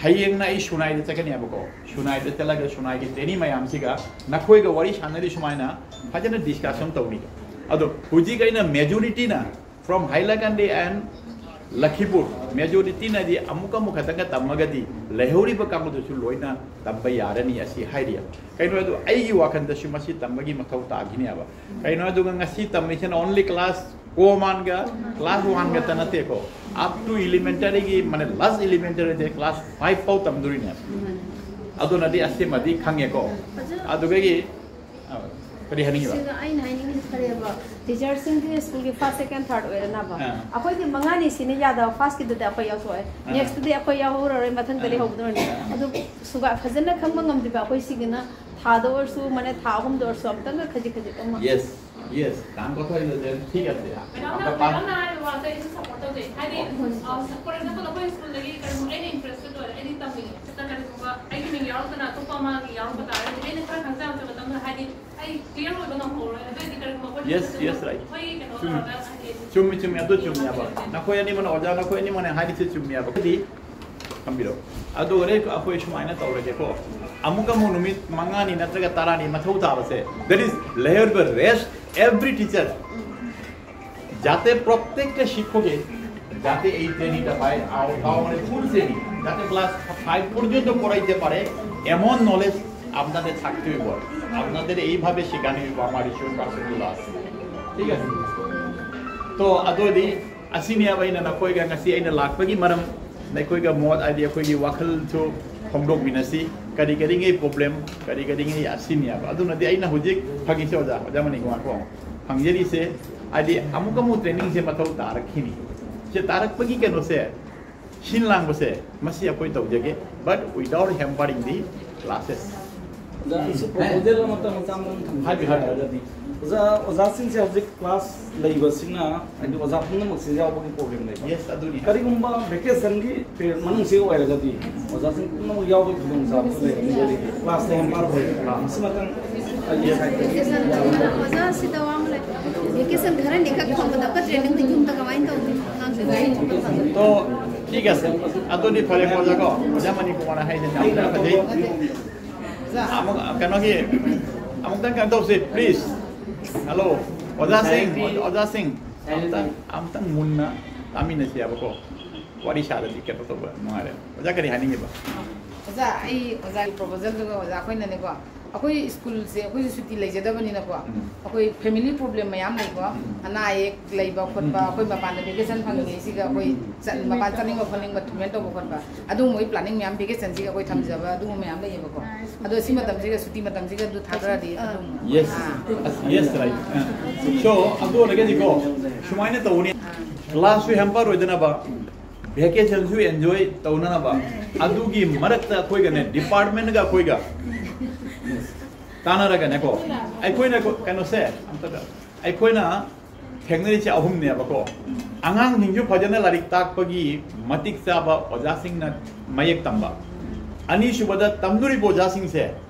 ꯍꯌꯦꯡꯅ ꯑꯩ ꯁꯨꯅꯥꯏꯗ ꯆꯠꯀꯅꯦꯕꯀꯣ꯫ ꯁꯨꯅꯥꯏꯗ ꯆꯠꯂꯒ ꯁꯨꯅꯥꯏꯒꯤ ꯇ꯭ꯔꯦꯅꯤꯡ ꯃꯌꯥꯝꯁꯤꯒ ꯅꯈꯣꯏꯒ ꯋꯥꯔꯤ ꯁꯥꯟꯅꯔꯤ ꯁꯨꯃꯥꯏꯅ ꯐꯖꯅ ꯗꯤꯁꯀꯁꯟ ꯇꯧꯅꯤ꯫ ꯑꯗꯣ ꯍꯧꯖꯤꯛ ꯑꯩꯅ ꯃꯦꯖꯣꯔꯤꯇꯤꯅ from Hailakandi and Lakhipur, ꯃꯦꯖꯣꯔꯤꯇꯤꯅꯗꯤ ꯑꯃꯨꯛ ꯑꯃꯨꯛ ꯈꯛꯇꯪꯒ ꯇꯝꯃꯒꯗꯤ ꯂꯩꯍꯧꯔꯤꯕ ꯀꯥꯡꯕꯨꯗꯨꯁꯨ ꯂꯣꯏꯅ ꯇꯝꯕ ꯌꯥꯔꯅꯤ ꯑꯁꯤ ꯍꯥꯏꯔꯤ꯫ ꯀꯩꯅꯣ ꯑꯗꯨ ꯑꯩꯒꯤ ꯋꯥꯈꯜꯗꯁꯨ ꯃꯁꯤ ꯇꯝꯕꯒꯤ ꯃꯊꯧ ꯇꯥꯈꯤꯅꯦꯕ꯫ ꯀꯩꯅꯣ ꯑꯗꯨꯒ ꯉꯁꯤ ꯇꯝꯃꯤꯁꯤꯅ only class ꯀꯣꯃꯥꯟꯒ ꯀ꯭ꯂꯥꯁ ꯋꯥꯟ ꯈꯛꯇ ꯅꯠꯇꯦꯀꯣ, up to elementary ꯒꯤ ꯃꯥꯅꯦ, ꯂꯥꯁ ꯏꯂꯤꯃꯦꯟꯇꯔꯤꯗꯤ ꯀ꯭ꯂꯥꯁ ꯐꯥꯏꯚ ꯐꯥꯎ ꯇꯝꯗꯣꯔꯤꯅꯦꯕ꯫ ꯑꯗꯨꯅꯗꯤ ꯑꯁꯤꯃꯗꯤ ꯈꯪꯉꯦꯀꯣ꯫ ꯑꯗꯨꯗꯒꯤ ꯑ, ꯀꯔꯤ ꯍꯥꯏꯅꯤꯡꯉꯤꯕ? ꯁꯤꯗ ꯑꯩꯅ ꯍꯥꯏꯅꯤꯡꯉꯤꯁꯦ ꯐꯔꯦꯕ, ꯇꯤꯆꯔꯁꯤꯡꯗꯤ ꯁ꯭ꯀꯨꯜꯒꯤ ꯐꯥꯔꯁ, ꯁꯦꯀꯦꯟ, ꯊꯥꯔꯠ ꯑꯣꯏꯔꯅꯕ꯫ ꯑꯥ. ꯑꯩꯈꯣꯏꯗꯤ ꯃꯉꯥꯅꯤ ꯁꯤꯅ ꯌꯥꯗꯕ, ꯐꯥꯔꯁꯀꯤꯗꯨꯗꯤ ꯑꯩꯈꯣꯏ ꯌꯥꯎꯊꯣꯛꯑꯦ, ꯑꯥ. ꯅꯦꯛꯁꯇꯗꯤ ꯑꯩꯈꯣꯏ ꯌꯥꯎꯍꯧꯔꯔꯣꯏ, ꯃꯊꯪꯗꯗꯤ ꯑꯥ. ꯍꯧꯗꯣꯔꯅꯤ꯫ ꯑꯥ. ꯑꯗꯨ ꯁꯨꯒꯥ ꯐꯖꯅ ꯈꯪꯕ ꯉꯝꯗ꯭ꯔꯤꯕ ꯑꯩꯈꯣꯏ ꯁꯤꯒꯤꯅ ꯊꯥꯗ ꯑꯣꯏꯔꯁꯨ, ꯃꯅꯦ, ꯊꯥ ꯑꯍꯨꯝꯗ ꯑꯣꯏꯔꯁꯨ ꯑꯝꯇꯪꯒ ꯈꯖꯤꯛ ꯈꯖꯤꯛ ꯑꯃ꯫ ꯌꯦꯁ, ꯌꯦꯁ, ꯀꯥꯝ ꯀꯊꯣꯏ ꯂꯩꯖꯦ, ꯊꯤꯛ ꯑꯁꯦ꯫ ꯃꯦꯗꯥꯝꯅ ꯃꯦꯗꯥꯝꯅ ꯍꯥꯏꯔꯤꯕ ꯋꯥꯁꯦ ꯑꯩꯁꯨ ꯁꯞꯄꯣꯔꯠ ꯇꯧꯖꯩ꯫ ꯍꯥꯏꯗꯤ, ꯑ, ꯐꯣꯔ ꯑꯦꯛꯖꯥꯝꯄꯜ, ꯑꯩꯈꯣꯏ ꯁ꯭ꯀꯨꯜꯗꯒꯤ ꯀꯔꯤꯒꯨꯝꯕ ꯑꯩꯅ ꯏꯟꯇꯔꯦꯁꯇꯦꯠ ꯑꯣꯏꯔꯦ, ꯑꯩꯗꯤ ꯇꯝꯅꯤꯡꯉꯦ, ꯁꯤꯗ ꯀꯔꯤꯒꯨꯝꯕ ꯑꯩꯒꯤ ꯃꯤꯡ ꯌꯥꯎꯔꯛꯇꯅ ꯑꯇꯣꯞꯄ ꯑꯃꯒꯤ ꯌꯥꯎꯔꯛꯄ ꯇꯥꯔꯒꯗꯤ ꯑꯩꯅ ꯈꯔ ꯈꯪꯖꯔꯛꯄ ꯃꯇꯝꯗ, ꯍꯥꯏꯗꯤ, ꯑꯩ ꯀ꯭ꯂꯤꯌꯥꯔ ꯑꯣꯏꯕ ꯉꯝꯍꯧꯔꯣꯏ꯫ ꯑꯗꯨ ꯑꯣꯏꯗꯤ ꯀꯔꯤꯒꯨꯝꯕ ꯑꯩꯈꯣꯏ Yes, yes, right. ꯑꯩꯈꯣꯏ ꯀꯩꯅꯣ ꯆꯨꯝꯃꯤ. ꯇꯧꯔꯒ, ꯍꯥꯏꯗꯤ, ꯆꯨꯝꯃꯤ, ꯆꯨꯝꯃꯤ, ꯑꯗꯨ ꯆꯨꯝꯃꯦꯕ꯫ ꯅꯈꯣꯏ ꯑꯅꯤꯃꯛꯅ, ꯑꯣꯖꯥ, ꯅꯈꯣꯏ ꯑꯅꯤꯃꯛꯅ ꯍꯥꯏꯔꯤꯁꯦ ꯆꯨꯝꯃꯦꯕ꯫ ꯍꯥꯏꯗꯤ, ꯊꯝꯕꯤꯔꯣ꯫ ꯑꯗꯨ ꯍꯣꯔꯦꯟ ꯑꯩꯈꯣꯏ ꯁꯨꯃꯥꯏꯅ ꯇꯧꯔꯒꯦꯀꯣ, ꯑꯃꯨꯛ ꯑꯃꯨꯛ ꯅꯨꯃꯤꯠ ꯃꯉꯥꯅꯤ ꯅꯠꯇ꯭ꯔꯒ ꯇꯔꯥꯅꯤ ꯃꯊꯧ ꯇꯥꯕꯁꯦ, there is layer by rest every teacher. যাতে প্রত্যেকটা শিক্ষকে যাতে এই ট্রেনিংটা পায়, আর তাও মানে ফুল ট্রেনিং, যাতে ক্লাস ফাইভ পর্যন্ত পড়াইতে পারে, এমন নলেজ আপনাদের থাকতে হইব। আপনাদের এইভাবে শেখানো হইব আমার রিসোর্স পার্সনগুলো আছে, ঠিক আছে? তো ꯑꯗꯨꯗꯤ ꯑꯁꯤꯅꯦꯕ ꯑꯩꯅ ꯅꯈꯣꯏꯒ ꯉꯁꯤ ꯑꯩꯅ ꯂꯥꯛꯄꯒꯤ ꯃꯔꯝ, ꯅꯈꯣꯏꯒ ꯃꯣꯠ ꯍꯥꯏꯗꯤ ꯑꯩꯈꯣꯏꯒꯤ ꯋꯥꯈꯜꯁꯨ ꯐꯣꯡꯗꯣꯛꯃꯤꯟꯅꯁꯤ꯫ ꯀꯔꯤ ꯀꯔꯤꯉꯩ ꯄ꯭ꯔꯣꯕ꯭ꯂꯦꯝ, ꯀꯔꯤ ꯀꯔꯤꯉꯩ ꯑꯁꯤꯅꯦꯕ꯫ ꯑꯗꯨꯅꯗꯤ ꯑꯩꯅ ꯍꯧꯖꯤꯛ ꯐꯪꯉꯤꯁꯦ ꯑꯣꯖꯥ, ꯑꯣꯖꯥ ꯃꯅꯤꯀꯨꯃꯥꯔ ꯀꯣ, ꯐꯪꯖꯔꯤꯁꯦ ꯍꯥꯏꯗꯤ ꯑꯃꯨꯛ ꯑꯃꯨꯛ ꯇ꯭ꯔꯦꯅꯤꯡꯁꯦ ꯃꯊꯧ ꯇꯥꯔꯛꯈꯤꯅꯤ꯫ ꯁꯦ ꯇꯥꯔꯛꯄꯒꯤ ꯀꯩꯅꯣꯁꯦ, ꯁꯤꯟ ꯂꯥꯡꯕꯁꯦ, ꯃꯁꯤ ꯑꯩꯈꯣꯏ ꯇꯧꯖꯒꯦ, but without hampering the classes. ꯑꯣꯖꯥ, ꯑꯩꯁꯨ ꯄ꯭ꯔꯣꯄꯣꯖꯦꯜ ꯑꯃꯇꯪ ꯃꯆꯥ ꯑꯃꯇꯪ ꯊꯝꯖꯒꯦ꯫ ꯍꯥꯏꯕꯤꯌꯨ, ꯍꯥꯏꯕꯤꯌꯨ꯫ ꯍꯥꯏꯔꯒꯗꯤ, ꯑꯣꯖꯥ, ꯑꯣꯖꯥꯁꯤꯡꯁꯦ ꯍꯧꯖꯤꯛ ꯀ꯭ꯂꯥꯁ ꯂꯩꯕꯁꯤꯅ, ꯍꯥꯏꯗꯤ ꯑꯣꯖꯥ ꯄꯨꯝꯅꯃꯛꯁꯦ ꯌꯥꯎꯕꯒꯤ ꯄ꯭ꯔꯣꯕ꯭ꯂꯦꯝ ꯂꯩꯕ꯫ ꯌꯦꯁ, ꯑꯗꯨꯅꯤ꯫ ꯀꯔꯤꯒꯨꯝꯕ ꯚꯦꯀꯦꯁꯟꯒꯤ ꯄꯤꯔꯤꯌꯗ ꯃꯅꯨꯡꯁꯤ ꯑꯣꯏꯔꯒꯗꯤ ꯑꯣꯖꯥꯁꯤꯡ ꯄꯨꯝꯅꯃꯛ ꯌꯥꯎꯕꯒꯤ ꯈꯨꯗꯣꯡꯆꯥꯕꯁꯨ ꯂꯩꯔꯅꯤ꯫ ꯀ꯭ꯂꯥꯁꯇ ꯌꯥꯝ ꯄꯥꯔ ꯑꯣꯏꯔꯦ꯫ ꯃꯁꯤꯃꯇꯪ ꯑꯩꯒꯤ ꯁꯥꯏꯠꯇꯒꯤ ꯚꯦꯀꯦꯁꯟ ꯑꯣꯖꯥ, ꯁꯤꯗ ꯋꯥ ꯑꯃ ꯂꯩ꯫ ꯚꯦꯀꯦꯁꯟ ꯈꯔꯅꯤꯈꯛ ꯐꯪꯕꯗ ꯑꯃꯨꯛꯀ ꯇ꯭ꯔꯦꯅꯤꯡꯗ ꯌꯨꯝꯗ ꯀꯃꯥꯏꯅ ꯇꯧꯗꯣꯏꯅꯣ? ꯑꯉꯥꯡꯁꯤꯡ ꯇꯣ, ꯊꯤꯛ ꯑꯁꯦ꯫ ꯑꯗꯨꯗꯤ ꯐꯔꯦ, ꯑꯣꯖꯥ ꯀꯣ, ꯑꯣꯖꯥ ꯃꯅꯤꯀꯨꯃꯥꯔꯅ ꯍꯥꯏꯁꯦ ꯌꯥꯝꯅ ꯐꯖꯩ꯫ ꯑꯃꯨꯛ ꯀꯩꯅꯣꯒꯤ ꯑꯃꯨꯛꯇꯪ ꯀꯩꯅꯣ ꯇꯧꯁꯦ, ꯄ꯭ꯂꯤꯖ꯫ ꯍꯜꯂꯣ, ꯑꯣꯖꯥꯁꯤꯡ, ꯑꯣꯖꯥꯁꯤꯡ, ꯑꯃꯨꯛꯇꯪ, ꯑꯃꯨꯛꯇꯪ ꯃꯨꯟꯅ ꯇꯥꯃꯤꯟꯅꯁꯤ ꯍꯥꯏꯕꯀꯣ꯫ ꯋꯥꯔꯤ ꯁꯥꯗꯗꯤ ꯀꯩꯅꯣ ꯇꯧꯕ ꯅꯨꯡꯉꯥꯏꯔꯦ꯫ ꯑꯣꯖꯥ ꯀꯔꯤ ꯍꯥꯏꯅꯤꯡꯉꯤꯕ? ꯑꯣꯖꯥ, ꯑꯩ ꯑꯣꯖꯥꯒꯤ ꯄ꯭ꯔꯣꯄꯣꯖꯦꯜꯗꯨꯒ ꯑꯣꯖꯥ ꯑꯩꯈꯣꯏꯅꯅꯦꯀꯣ, ꯑꯩꯈꯣꯏ ꯁ꯭ꯀꯨꯜꯁꯦ ꯑꯩꯈꯣꯏꯁꯨ ꯁꯨꯇꯤ ꯂꯩꯖꯗꯕꯅꯤꯅꯀꯣ, ꯑꯩꯈꯣꯏ ꯐꯦꯃꯤꯂꯤ ꯄ꯭ꯔꯣꯕ꯭ꯂꯦꯝ ꯃꯌꯥꯝ ꯂꯩꯀꯣ, ꯑꯅꯥ ꯑꯌꯦꯛ ꯂꯩꯕ ꯈꯣꯠꯄ, ꯑꯩꯈꯣꯏ ꯃꯄꯥꯟꯗ ꯚꯦꯀꯦꯁꯟ ꯐꯪꯉꯤꯉꯩꯁꯤꯒ ꯑꯩꯈꯣꯏ ꯆꯠ- ꯃꯄꯥꯟ ꯆꯠꯅꯤꯡꯕ ꯈꯣꯠꯅꯤꯡꯕ ꯇ꯭ꯔꯤꯠꯃꯦꯟ ꯇꯧꯕ ꯈꯣꯠꯄ, ꯑꯗꯨꯒꯨꯝꯕꯒꯤ ꯄ꯭ꯂꯥꯅꯤꯡ ꯃꯌꯥꯝ, ꯚꯦꯀꯦꯁꯟꯁꯤꯒ ꯑꯩꯈꯣꯏ ꯊꯝꯖꯕ ꯑꯗꯨꯒꯨꯝꯕ ꯃꯌꯥꯝ ꯂꯩꯌꯦꯕꯀꯣ꯫ ꯑꯗꯣ ꯁꯤ ꯃꯇꯝꯁꯤꯒ, ꯁꯨꯇꯤ ꯃꯇꯝꯁꯤꯒ ꯑꯗꯨ ꯊꯥꯗꯔꯗꯤ ꯑꯗꯨꯝ Yes, yes, right. So, ꯑꯗꯨ ꯑꯣꯏꯔꯒꯗꯤꯀꯣ, ꯁꯨꯃꯥꯏꯅ ꯇꯧꯅꯤ, ꯀ꯭ꯂꯥꯁꯁꯨ ꯍꯦꯝꯄꯔ ꯑꯣꯏꯗꯅꯕ, ꯚꯦꯀꯦꯁꯟꯁꯨ ꯑꯦꯟꯖꯣꯏ ꯇꯧꯅꯅꯕ, ꯑꯗꯨꯒꯤ ꯃꯔꯛꯇ ꯑꯩꯈꯣꯏꯒꯅꯦ, ꯗꯤꯄꯥꯔꯠꯃꯦꯟꯒ ꯑꯩꯈꯣꯏꯒ ꯇꯥꯟꯅꯔꯒꯅꯦꯀꯣ, ꯑꯩꯈꯣꯏꯅ ꯀꯩꯅꯣꯁꯦ ꯑꯝꯇꯒ, ꯑꯩꯈꯣꯏꯅ ꯊꯦꯡꯅꯔꯤꯁꯦ ꯑꯍꯨꯝꯅꯦꯕꯀꯣ꯫ ꯑꯉꯥꯡꯁꯤꯡꯁꯨ ꯐꯖꯅ ꯂꯥꯏꯔꯤꯛ ꯇꯥꯛꯄꯒꯤ ꯃꯇꯤꯛ ꯆꯥꯕ ꯑꯣꯖꯥꯁꯤꯡꯅ ꯃꯌꯦꯛ ꯇꯝꯕ꯫ ꯑꯅꯤꯁꯨꯕꯗ, ꯇꯝꯗꯣꯔꯤꯕ ꯑꯣꯖꯥꯁꯤꯡꯁꯦ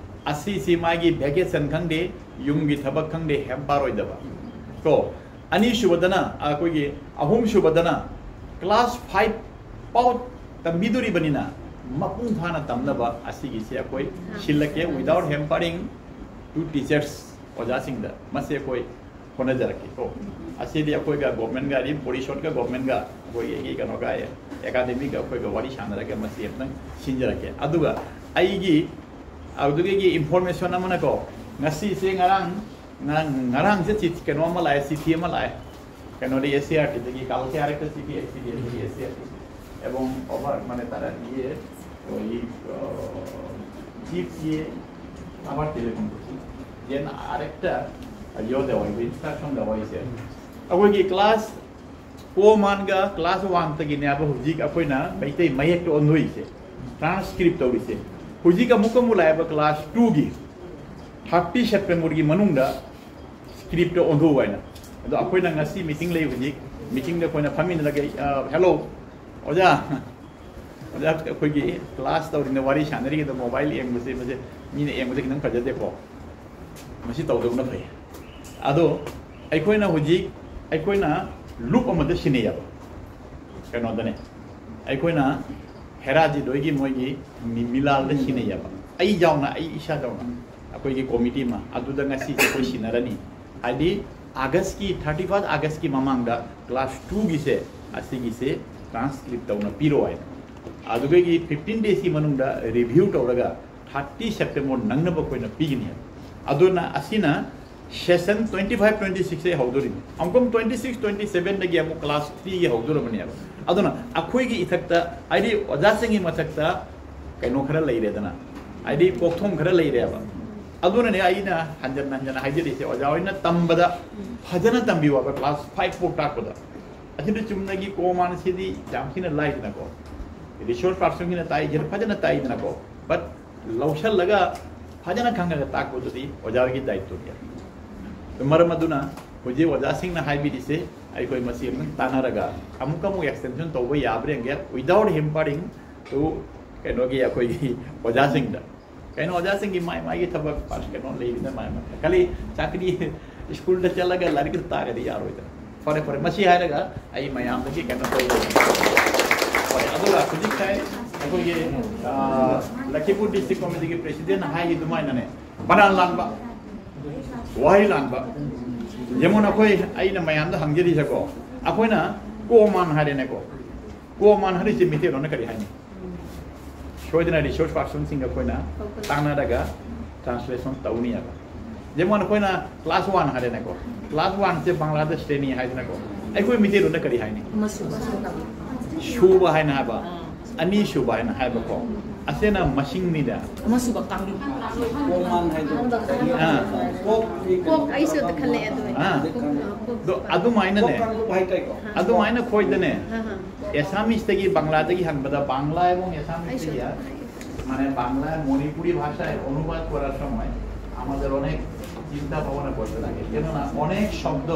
ꯑꯁꯤꯁꯤ ꯃꯥꯒꯤ ꯚꯦꯀꯦꯁꯟ ꯈꯪꯗꯦ, ꯌꯨꯝꯒꯤ ꯊꯕꯛ ꯈꯪꯗꯦ, ꯍꯦꯝꯄꯥꯔ ꯑꯣꯏꯗꯕ꯫ ꯀꯣ, ꯑꯅꯤꯁꯨꯕꯗꯅ ꯑꯩꯈꯣꯏꯒꯤ, ꯑꯍꯨꯝꯁꯨꯕꯗꯅ ꯀ꯭ꯂꯥꯁ ꯐꯥꯏꯚ ꯐꯥꯎ ꯇꯝꯕꯤꯗꯣꯔꯤꯕꯅꯤꯅ ꯃꯄꯨꯡ ꯐꯥꯅ ꯇꯝꯅꯕ ꯑꯁꯤꯒꯤꯁꯦ ꯑꯩꯈꯣꯏ ꯁꯤꯜꯂꯛꯀꯦ, without hampering to teachers, ꯑꯣꯖꯥꯁꯤꯡꯗ ꯃꯁꯤ ꯑꯩꯈꯣꯏ ꯍꯣꯠꯅꯖꯔꯛꯀꯦ꯫ ꯀꯣ, ꯑꯁꯤꯗꯤ ꯑꯩꯈꯣꯏꯒ ꯒꯣꯔꯃꯦꯟꯒ, ꯑꯗꯩ ꯄꯣꯔꯤꯁꯣꯠꯀ ꯒꯣꯔꯃꯦꯟꯒ, ꯑꯩꯈꯣꯏꯒꯤ ꯀꯩꯅꯣꯒ, ꯑꯦꯀꯥꯗꯦꯃꯤꯒ ꯑꯩꯈꯣꯏꯒ ꯋꯥꯔꯤ ꯁꯥꯟꯅꯔꯒ ꯃꯁꯤ ꯑꯝꯇꯪ ꯁꯤꯟꯖꯔꯛꯀꯦ꯫ ꯑꯗꯨꯒ ꯑꯩꯒꯤ ꯑꯗꯨꯗꯒꯤ ꯏꯟꯐꯣꯔꯃꯦꯁꯟ ꯑꯃꯅꯀꯣ, ꯉꯁꯤꯁꯦ, ꯉꯔꯥꯡ, ꯉꯔꯥꯡ, ꯉꯔꯥꯡꯁꯦ ꯆꯤꯊꯤ, ꯀꯩꯅꯣ ꯑꯃ ꯂꯥꯛꯑꯦ, ꯆꯤꯊꯤ ꯑꯃ ꯂꯥꯛꯑꯦ, ꯀꯩꯅꯣꯗꯒꯤ, S C E R T ꯗꯒꯤ, কালকে আরেকটা চিঠি এসেছে, S C E R T, এবং ওভার, মানে, তারা দিয়ে ওই, আহ, চিফ দিয়ে আবার টেলিফোন করছিল, যেন আরেকটা ইয়ে দেওয়া হয়েছে, ইনস্ট্রাকশন দেওয়া হয়েছে। ꯑꯩꯈꯣꯏꯒꯤ ꯀ꯭ꯂꯥꯁ ꯐꯣꯔ ꯃꯥꯟꯒ ꯀ꯭ꯂꯥꯁ ꯋꯥꯟꯇꯒꯤꯅꯦꯕ ꯍꯧꯖꯤꯛ ꯑꯩꯈꯣꯏꯅ ꯃꯩꯇꯩ ꯃꯌꯦꯛꯇ ꯑꯣꯟꯊꯣꯛꯏꯁꯦ, ꯇ꯭ꯔꯥꯟꯁꯀ꯭ꯔꯤꯞ ꯇꯧꯔꯤꯁꯦ꯫ ꯍꯧꯖꯤꯛ ꯑꯃꯨꯛꯀ ꯑꯃꯨꯛ ꯂꯥꯛꯑꯦꯕ ꯀ꯭ꯂꯥꯁ ꯇꯨꯒꯤ, ꯊꯥꯔꯇꯤ ꯁꯦꯞꯇꯦꯝꯕꯔꯒꯤ ꯃꯅꯨꯡꯗ ꯁ꯭ꯀ꯭ꯔꯤꯞꯇ ꯑꯣꯟꯊꯣꯛꯎ ꯍꯥꯏꯅ꯫ ꯑꯗꯣ ꯑꯩꯈꯣꯏꯅ ꯉꯁꯤ ꯃꯤꯇꯤꯡ ꯂꯩ, ꯍꯧꯖꯤꯛ ꯃꯤꯇꯤꯡꯗ ꯑꯩꯈꯣꯏꯅ ꯐꯝꯃꯤꯟꯅꯔꯒ, ꯑ, ꯍꯦꯜꯂꯣ ꯑꯣꯖꯥ, ꯑꯣꯖꯥ, ꯑꯩꯈꯣꯏꯒꯤ ꯀ꯭ꯂꯥꯁ ꯇꯧꯔꯤꯉꯩꯗ ꯋꯥꯔꯤ ꯁꯥꯟꯅꯔꯤꯉꯩꯗ ꯃꯣꯕꯥꯏꯜ ꯌꯦꯡꯕꯁꯦ, ꯃꯁꯦ ꯃꯤꯅ ꯌꯦꯡꯕꯗ ꯈꯤꯇꯪ ꯐꯖꯗꯦꯀꯣ, ꯃꯁꯤ ꯇꯧꯗꯕꯅ ꯐꯩ꯫ ꯑꯗꯣ ꯑꯩꯈꯣꯏꯅ ꯍꯧꯖꯤꯛ, ꯑꯩꯈꯣꯏꯅ ꯂꯨꯞ ꯑꯃꯗ ꯁꯤꯟꯅꯩꯌꯦꯕ, ꯀꯩꯅꯣꯗꯅꯦ, ꯑꯩꯈꯣꯏꯅ ꯍꯦꯔꯥꯖꯤꯠ ꯍꯣꯏꯒꯤ ꯃꯣꯏꯒꯤ ꯃꯤ- ꯃꯤꯂꯥꯜꯗ ꯁꯤꯟꯅꯩꯌꯦꯕ, ꯑꯩ ꯌꯥꯎꯅ, ꯑꯩ ꯏꯁꯥ ꯌꯥꯎꯅ, ꯑꯩꯈꯣꯏꯒꯤ ꯀꯣꯃꯤꯇꯤ ꯑꯃ ꯑꯗꯨꯗ ꯉꯁꯤꯁꯦ ꯑꯩꯈꯣꯏ ꯁꯤꯟꯅꯔꯅꯤ꯫ ꯍꯥꯏꯗꯤ ꯑꯥꯒꯁꯀꯤ, ꯊꯥꯔꯇꯤ ꯐꯥꯔꯁ ꯑꯥꯒꯁꯀꯤ ꯃꯃꯥꯡꯗ ꯀ꯭ꯂꯥꯁ ꯇꯨꯒꯤꯁꯦ, ꯑꯁꯤꯒꯤꯁꯦ ꯇ꯭ꯔꯥꯟꯁꯀ꯭ꯔꯤꯞ ꯇꯧꯅ ꯄꯤꯔꯣ ꯍꯥꯏꯅ꯫ ꯑꯗꯨꯗꯒꯤ ꯐꯤꯐꯇꯤꯟ ꯗꯦꯖꯀꯤ ꯃꯅꯨꯡꯗ ꯔꯤꯚ꯭ꯌꯨ ꯇꯧꯔꯒ ꯊꯥꯔꯇꯤ ꯁꯦꯞꯇꯦꯝꯕꯔ ꯅꯪꯅꯕ ꯑꯩꯈꯣꯏꯅ ꯄꯤꯒꯅꯤ ꯍꯥꯏꯕ꯫ ꯑꯗꯨꯅ ꯑꯁꯤꯅ ꯁꯦꯁꯟ ꯇ꯭ꯋꯦꯟꯇꯤ ꯐꯥꯏꯚ ꯇ꯭ꯋꯦꯟꯇꯤ ꯁꯤꯛꯁꯇꯒꯤ ꯍꯧꯗꯣꯔꯤꯅꯤ꯫ ꯑꯃꯨꯛꯀ ꯇ꯭ꯋꯦꯟꯇꯤ ꯁꯤꯛꯁ ꯇ꯭ꯋꯦꯟꯇꯤ ꯁꯦꯚꯦꯟꯗꯒꯤ ꯑꯃꯨꯛ ꯀ꯭ꯂꯥꯁ ꯊ꯭ꯔꯤꯒꯤ ꯍꯧꯗꯣꯔꯕꯅꯦꯕ꯫ ꯑꯗꯨꯅ ꯑꯩꯈꯣꯏꯒꯤ ꯏꯊꯛꯇ, ꯍꯥꯏꯗꯤ ꯑꯣꯖꯥꯁꯤꯡꯒꯤ ꯃꯊꯛꯇ ꯀꯩꯅꯣ ꯈꯔ ꯂꯩꯔꯦꯗꯅ, ꯍꯥꯏꯗꯤ ꯄꯣꯠꯊꯣꯝ ꯈꯔ ꯂꯩꯔꯦꯕ꯫ ꯑꯗꯨꯅꯅꯦ ꯑꯩꯅ ꯍꯟꯖꯟ ꯍꯟꯖꯟꯅ ꯍꯥꯏꯖꯔꯤꯁꯦ, ꯑꯣꯖꯥ ꯍꯣꯏꯅ ꯇꯝꯕꯗ ꯐꯖꯅ ꯇꯝꯕꯤꯌꯨ ꯍꯥꯏꯕ, ꯀ꯭ꯂꯥꯁ ꯐꯥꯏꯚ ꯐꯥꯎ ꯇꯥꯛꯄꯗ꯫ ꯑꯁꯤꯗ ꯆꯨꯝꯅꯒꯤ ꯀꯣꯃꯥꯟꯁꯤꯗꯤ ꯌꯥꯝ ꯊꯤꯅ ꯂꯥꯏꯗꯅꯀꯣ, ꯔꯤꯁꯣꯔꯁ ꯄꯥꯔꯁꯟꯒꯤꯅ ꯇꯥꯛꯏꯁꯦ ꯐꯖꯅ ꯇꯥꯛꯏꯗꯅꯀꯣ, ꯕꯠ ꯂꯧꯁꯜꯂꯒ ꯐꯖꯅ ꯈꯪꯉꯒ ꯇꯥꯛꯄꯗꯨꯗꯤ ꯑꯣꯖꯥꯒꯤ ꯗꯥꯏꯇ꯭ꯋꯅꯤ꯫ ꯑꯗꯨ ꯃꯔꯝ ꯑꯗꯨꯅ ꯍꯧꯖꯤꯛ ꯑꯣꯖꯥꯁꯤꯡꯅ ꯍꯥꯏꯕꯤꯔꯤꯁꯦ, ꯑꯩꯈꯣꯏ ꯃꯁꯤ ꯑꯃꯨꯛ ꯇꯥꯟꯅꯔꯒ ꯑꯃꯨꯛꯀ ꯑꯃꯨꯛ ꯑꯦꯛꯁꯇꯦꯟꯁꯟ ꯇꯧꯕ ꯌꯥꯕ꯭ꯔꯥ ꯌꯦꯡꯒꯦ, without hampering to ꯀꯩꯅꯣꯒꯤ ꯑꯩꯈꯣꯏꯒꯤ ꯑꯣꯖꯥꯁꯤꯡꯗ꯫ ꯀꯩꯅꯣ ꯑꯣꯖꯥꯁꯤꯡꯒꯤ ꯃꯥꯏ ꯃꯥꯏꯒꯤ ꯊꯕꯛ ꯄꯥꯁ ꯀꯩꯅꯣ ꯂꯩꯕꯅ ꯃꯥꯏ ꯃꯥꯏ ꯈꯜꯂꯤ꯫ ꯆꯥꯛꯀꯗꯤ ꯁ꯭ꯀꯨꯜꯗ ꯆꯠꯂꯒ ꯂꯥꯏꯔꯤꯛ ꯇꯥꯛꯑꯒꯗꯤ ꯌꯥꯔꯣꯏꯗꯅ꯫ ꯐꯔꯦ ꯐꯔꯦ, ꯃꯁꯤ ꯍꯥꯏꯔꯒ ꯑꯩ ꯃꯌꯥꯝꯗꯒꯤ ꯀꯩꯅꯣ ꯇꯧꯖꯒꯦ꯫ ꯍꯣꯏ, ꯑꯗꯨꯒ ꯍꯧꯖꯤꯛ ꯉꯁꯥꯏ ꯑꯩꯈꯣꯏꯒꯤ, ꯑ, ꯂꯈꯤꯄꯨꯔ ꯗꯤꯁꯇ꯭ꯔꯤꯛ ꯀꯣꯃꯤꯇꯤꯒꯤ ꯄ꯭ꯔꯦꯁꯤꯗꯦꯟꯠꯅ ꯍꯥꯏꯈꯤ ꯑꯗꯨꯃꯥꯏꯅꯅꯦ, ꯕꯅꯥꯟ ꯂꯥꯟꯕ, ꯋꯥꯍꯩ ꯂꯥꯟꯕ꯫ ꯌꯦꯡꯉꯣ, ꯑꯩꯈꯣꯏ, ꯑꯩꯅ ꯃꯌꯥꯝꯗ ꯍꯪꯖꯔꯤꯁꯦꯀꯣ, ꯑꯩꯈꯣꯏꯅ ꯀꯣꯃꯥꯟ ꯍꯥꯏꯔꯦꯅꯦꯀꯣ, ꯀꯣꯃꯥꯟ ꯍꯥꯏꯔꯤꯁꯦ ꯃꯤꯇꯩꯂꯣꯟꯅ ꯀꯔꯤ ꯍꯥꯏꯅꯤ? ꯁꯣꯏꯗꯅ ꯔꯤꯁꯣꯔꯁ ꯄꯥꯔꯁꯟꯁꯤꯡꯒ ꯑꯩꯈꯣꯏꯅ ꯇꯥꯟꯅꯔꯒ ꯇ꯭ꯔꯥꯟꯁꯂꯦꯁꯟ ꯇꯧꯅꯤꯕ꯫ ꯖꯦꯃꯣꯟ ꯑꯩꯈꯣꯏꯅ ꯀ꯭ꯂꯥꯁ ꯋꯥꯟ ꯍꯥꯏꯔꯦꯅꯦꯀꯣ, ꯀ꯭ꯂꯥꯁ ꯋꯥꯟꯁꯦ ꯕꯪꯒ꯭ꯂꯥꯗ ꯁ꯭ꯔꯦꯅꯤ ꯍꯥꯏꯗꯅꯀꯣ, ꯑꯩꯈꯣꯏ ꯃꯤꯇꯩꯂꯣꯟꯗ ꯀꯔꯤ ꯍꯥꯏꯅꯤ? ꯁꯨꯕ ꯍꯥꯏꯅ ꯍꯥꯏꯕ, ꯑꯅꯤꯁꯨꯕ ꯍꯥꯏꯅ ꯍꯥꯏꯕꯀꯣ, ꯑꯁꯤꯅ ꯃꯁꯤꯡꯅꯤꯗ꯫ ꯑꯃꯁꯨꯕ ꯀꯥꯡꯂꯨꯞ꯫ ꯑꯥ꯫ ꯀꯣꯛ ꯑꯩꯁꯨ ꯑꯗꯨ ꯈꯜꯂꯦ ꯑꯗꯨ꯫ ꯑꯥ꯫ ꯑꯗꯣ ꯑꯗꯨꯃꯥꯏꯅꯅꯦ, ꯑꯗꯨꯃꯥꯏꯅ ꯑꯩꯈꯣꯏꯗꯅꯦ, ꯑꯦꯁꯥꯃꯤꯁꯇꯒꯤ ꯕꯪꯒ꯭ꯂꯥꯗꯒꯤ ꯍꯪꯕꯗ, বাংলা এবং এসামিস থেকে, মানে বাংলা মণিপুরি ভাষায় অনুবাদ করার সময় আমাদের অনেক চিন্তা ভাবনা করতে লাগে, কেননা অনেক শব্দ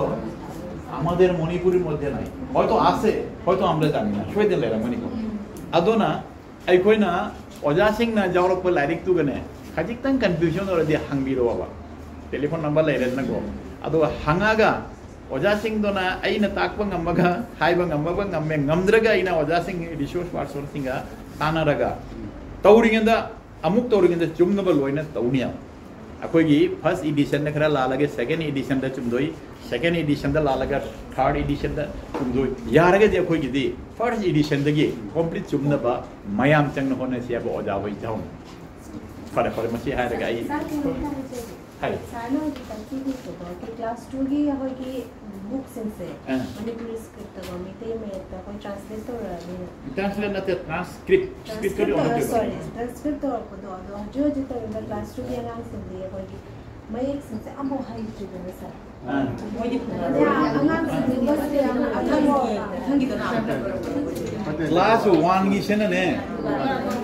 আমাদের মণিপুরির মধ্যে নাই, হয়তো আছে, হয়তো আমরা জানি না। ꯁꯣꯏꯗꯅ ꯂꯩꯔꯝꯒꯅꯤꯀꯣ꯫ ꯑꯗꯨꯅ ꯑꯩꯈꯣꯏꯅ ꯑꯣꯖꯥꯁꯤꯡꯅ ꯌꯥꯎꯔꯛꯄ ꯂꯥꯏꯔꯤꯛꯇꯨꯒꯅꯦ ꯈꯖꯤꯛꯇꯪ ꯀꯟꯐ꯭ꯌꯨꯖꯟ ꯑꯣꯏꯔꯗꯤ ꯍꯪꯕꯤꯔꯛꯑꯣꯕ, ꯇꯦꯂꯤꯐꯣꯟ ꯅꯝꯕꯔ ꯂꯩꯔꯦꯗꯅꯀꯣ꯫ ꯑꯗꯨꯒ ꯍꯪꯉꯒ ꯑꯣꯖꯥꯁꯤꯡꯗꯨꯅ ꯑꯩꯅ ꯇꯥꯛꯄ ꯉꯝꯃꯒ, ꯍꯥꯏꯕ ꯉꯝꯃꯒ ꯉꯝꯃꯦ, ꯉꯝꯗ꯭ꯔꯒ ꯑꯩꯅ ꯑꯣꯖꯥꯁꯤꯡ, ꯔꯤꯁꯣꯔꯁ ꯄꯥꯔꯁꯟꯁꯤꯡꯒ ꯇꯥꯟꯅꯔꯒ ꯇꯧꯔꯤꯉꯩꯗ, ꯑꯃꯨꯛ ꯇꯧꯔꯤꯉꯩꯗ ꯆꯨꯝꯅꯕ ꯂꯣꯏꯅ ꯇꯧꯅꯤ꯫ ꯑꯩꯈꯣꯏꯒꯤ ꯐꯥꯔꯁ ꯏꯗꯤꯁꯟꯗ ꯈꯔ ꯂꯥꯜꯂꯒ ꯁꯦꯀꯦꯟ ꯏꯗꯤꯁꯟꯗ ꯆꯨꯝꯗꯣꯏ, ꯁꯦꯀꯦꯟ ꯏꯗꯤꯁꯟꯗ ꯂꯥꯜꯂꯒ ꯊꯥꯔꯠ ꯏꯗꯤꯁꯟꯗ ꯆꯨꯝꯗꯣꯏ꯫ ꯌꯥꯔꯒꯗꯤ ꯑꯩꯈꯣꯏꯒꯤꯗꯤ ꯐꯥꯔꯁ ꯏꯗꯤꯁꯟꯗꯒꯤ ꯀꯣꯝꯄ꯭ꯂꯤꯠ ꯆꯨꯝꯅꯕ ꯃꯌꯥꯝ ꯆꯪꯅ ꯍꯣꯠꯅꯁꯤ ꯍꯥꯏꯕ ꯑꯣꯖꯥ ꯍꯣꯏ ꯏꯊꯧꯅꯤ꯫ ꯐꯔꯦ ꯐꯔꯦ, ꯃꯁꯤ ꯍꯥꯏꯔꯒ ꯑꯩ ꯁꯥꯔ, ꯀꯩꯅꯣꯝꯇ ꯍꯪꯖꯒꯦ꯫ ꯍꯥꯏꯌꯨ꯫ ꯁꯥꯔꯅ ꯍꯧꯖꯤꯛ ꯇꯥꯛꯄꯤꯈꯤꯕꯗꯣ ꯑꯩꯈꯣꯏ ꯀ꯭ꯂꯥꯁ ꯇꯨꯒꯤ ꯑꯩꯈꯣꯏꯒꯤ ꯕꯨꯛꯁꯤꯡꯁꯦ ꯑꯥ꯫ ꯃꯅꯤꯄꯨꯔꯤ ꯁ꯭ꯀ꯭ꯔꯤꯞꯇꯀꯣ, ꯃꯩꯇꯩ ꯃꯌꯦꯛꯇ ꯑꯩꯈꯣꯏ ꯇ꯭ꯔꯥꯟꯁꯂꯦꯠ ꯇꯧꯔꯛꯑꯅꯤꯅ꯫ ꯇ꯭ꯔꯥꯟꯁꯂꯦꯠ ꯅꯠꯇꯦ, ꯇ꯭ꯔꯥꯟꯁꯀ꯭ꯔꯤꯞ ꯁ꯭ꯀ꯭ꯔꯤꯞꯇꯗꯤ ꯇꯧꯔ ꯑꯣꯟꯊꯣꯛꯈꯤꯕ꯫ ꯁꯣꯔꯤ, ꯇ꯭ꯔꯥꯟꯁꯀ꯭ꯔꯤꯞ ꯇꯧꯔꯛꯄꯗꯣ, ꯑꯗꯣ ꯍꯧꯖꯤꯛ ꯍꯧꯖꯤꯛ ꯇꯧꯔꯤꯕ ꯀ꯭ꯂꯥꯁ ꯇꯨꯒꯤ ꯑꯉꯥꯡꯁꯤꯡꯗꯤ ꯑꯩꯈꯣꯏꯒꯤ ꯃꯌꯦꯛꯁꯤꯡꯁꯦ ꯑꯃꯐꯥꯎ ꯍꯩꯇ꯭ꯔꯤꯕꯅꯦ ꯁꯥꯔ꯫ ꯑꯥ꯫ ꯑꯗꯩ ꯑꯉꯥꯡꯁꯤꯡꯗꯨꯒꯁꯨ ꯌꯥꯝꯅ ꯑꯈꯪ ꯑꯈꯪꯒꯤꯗꯅ ꯀ꯭ꯂꯥꯁ ꯋꯥꯟꯒꯤꯁꯤꯅꯅꯦ,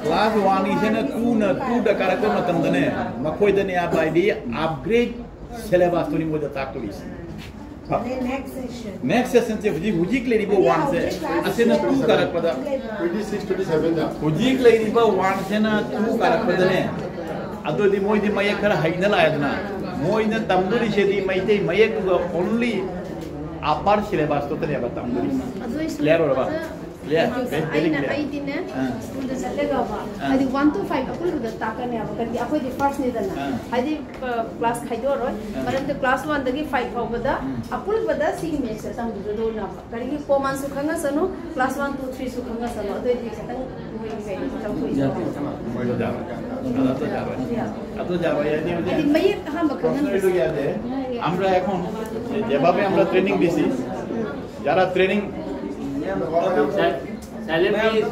ꯀ꯭ꯂꯥꯁ ꯋꯥꯟꯒꯤꯁꯤꯅ ꯇꯨꯅ ꯇꯨꯗ ꯀꯥꯔꯛꯄ ꯃꯇꯝꯗꯅꯦ, ꯃꯈꯣꯏꯗꯅꯦ ꯍꯥꯏꯕ ꯍꯥꯏꯗꯤ ꯑꯞꯒ꯭ꯔꯦꯗ ꯁꯦꯂꯦꯕꯁꯇꯨꯅꯤ ꯃꯣꯏꯗ ꯇꯥꯛꯇꯣꯔꯤꯁꯦ꯫ ꯑꯗꯩ ꯅꯦꯛꯁ ꯁꯦꯁꯟ ꯅꯦꯛꯁ ꯁꯦꯁꯟꯁꯦ ꯍꯧꯖꯤꯛ ꯍꯧꯖꯤꯛ ꯂꯩꯔꯤꯕ ꯋꯥꯟꯁꯦ, ꯑꯁꯤꯅ ꯇꯨ ꯀꯥꯔꯛꯄꯗ, twenty six, twenty seven ꯗ ꯍꯧꯖꯤꯛ ꯂꯩꯔꯤꯕ ꯋꯥꯟꯁꯤꯅ ꯇꯨ ꯀꯥꯔꯛꯄꯗꯅꯦ, ꯑꯗꯨꯗꯤ ꯃꯣꯏꯗꯤ ꯃꯌꯦꯛ ꯈꯔ ꯍꯩꯅ ꯂꯥꯛꯑꯦꯗꯅ, ꯃꯣꯏꯅ ꯇꯝꯗꯣꯔꯤꯁꯤꯗꯤ ꯃꯩꯇꯩ ꯃꯌꯦꯛꯇꯨꯒ ꯑꯣꯟꯂꯤ ꯑꯄꯔ ꯁꯤꯂꯦꯕꯁꯇꯨꯇꯅꯦꯕ ꯇꯝꯗꯣꯔꯤꯁꯦ꯫ ꯑꯗꯨꯏꯁꯨ ꯀ꯭ꯂꯤꯌꯥꯔ ꯑꯣꯏꯔꯕ? ꯑꯣꯖꯥ, ꯀ꯭ꯂꯤꯌꯥꯔ? ꯚꯦꯔꯤ ꯑꯩꯅ ꯀ꯭ꯂꯤꯌꯥꯔ꯫ ꯑꯩꯗꯤꯅꯦ ꯑꯥ꯫ ꯁ꯭ꯀꯨꯜꯗ ꯆꯠꯂꯦꯒꯕ ꯑꯥ꯫ ꯍꯥꯏꯗꯤ ꯋꯥꯟ ꯇꯨ ꯐꯥꯏꯚ ꯑꯄꯨꯟꯕꯗ ꯇꯥꯛꯀꯅꯦꯕ, ꯀꯔꯤꯒꯤ ꯑꯩꯈꯣꯏꯗꯤ ꯐꯥꯔꯁꯅꯤꯗꯅ꯫ ꯑꯥ꯫ ꯍꯥꯏꯗꯤ ꯀ꯭ꯂꯥꯁ ꯈꯥꯏꯗꯣꯛꯑꯔꯣꯏ꯫ ꯑꯥ꯫ ꯃꯔꯝꯗꯤ ꯀ꯭ꯂꯥꯁ ꯋꯥꯟꯗꯒꯤ ꯐꯥꯏꯚ ꯐꯥꯎꯕꯗ ꯎꯝ꯫ ꯑꯄꯨꯟꯕꯗ ꯁꯤꯒꯤ ꯃꯦꯠꯁꯁꯦ ꯇꯝꯕꯤꯒꯗꯧꯅꯦꯕ꯫ ꯀꯔꯤꯒꯤ ꯀꯣꯃꯟꯁꯨ ꯈꯪꯉꯁꯅꯨ, ꯀ꯭ꯂꯥꯁ ꯋꯥꯟ ꯇꯨ ꯊ꯭ꯔꯤꯁꯨ ꯈꯪꯉꯁꯅꯨ, ꯑꯗꯨꯑꯣꯏꯗꯤ ꯈꯤꯇꯪ ꯃꯣꯏꯒꯤ ꯀꯩꯅꯣ ꯇꯧꯊꯣꯛꯏ꯫ ꯑꯗꯨ ꯌꯥꯔꯣꯏ꯫ ꯑꯗꯨ ꯌꯥꯔꯣꯏ꯫ ꯑꯗꯨ ꯌꯥꯔꯣꯏ꯫ ꯍꯥꯏꯗꯤ ꯍꯥꯏꯗꯤ ꯍꯧꯖꯤꯛ ꯃꯌꯦꯛ ꯑꯍꯥꯟꯕ ꯄ꯭ꯔꯣꯐꯦꯁꯅꯦꯜꯗꯨꯒꯤ ꯈꯪꯍꯟꯕꯁꯦ꯫ ꯌꯥꯗꯦ꯫ আমরা এখন যেভাবে আমরা ট্রেনিং দিছি, যারা training Silent please.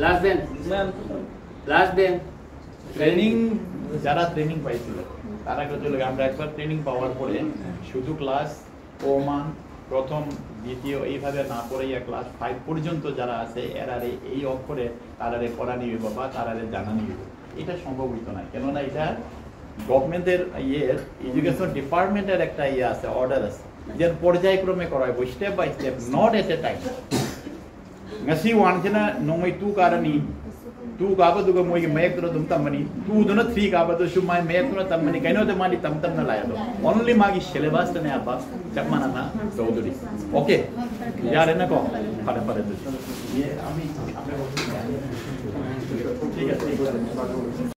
Last bench. Last bench. Training, যারা ট্রেনিং পাইছিল, তারা কিন্তু আমরা একবার ট্রেনিং পাওয়ার পরে শুধু ক্লাস ওমান প্রথম, দ্বিতীয় এইভাবে না পড়াইয়া ক্লাস ফাইভ পর্যন্ত যারা আছে, এরারে এই অক্ষরে তারারে পড়া নিবে বা তারারে জানা নিবে, এটা সম্ভব হইতো না। কেননা এটা গভর্নমেন্টের ইয়ে, এডুকেশন ডিপার্টমেন্টের একটা ইয়ে আছে, অর্ডার আছে, যে পর্যায়ক্রমে করা হবে, step by step, not at a time. Ngasi wan sina nongmai tu karani, tu kaba duga moi mayek tu dum tamani, tu duna three kaba tu shumai mayek tu tamani, kaino de mani tam tam na laya do. Only magi syllabus tane apa, chakmana na, Chaudhary. Okay. Yare na ko, pada pada tu. Ye, ami, ami, ঠিক আছে, ঠিক আছে।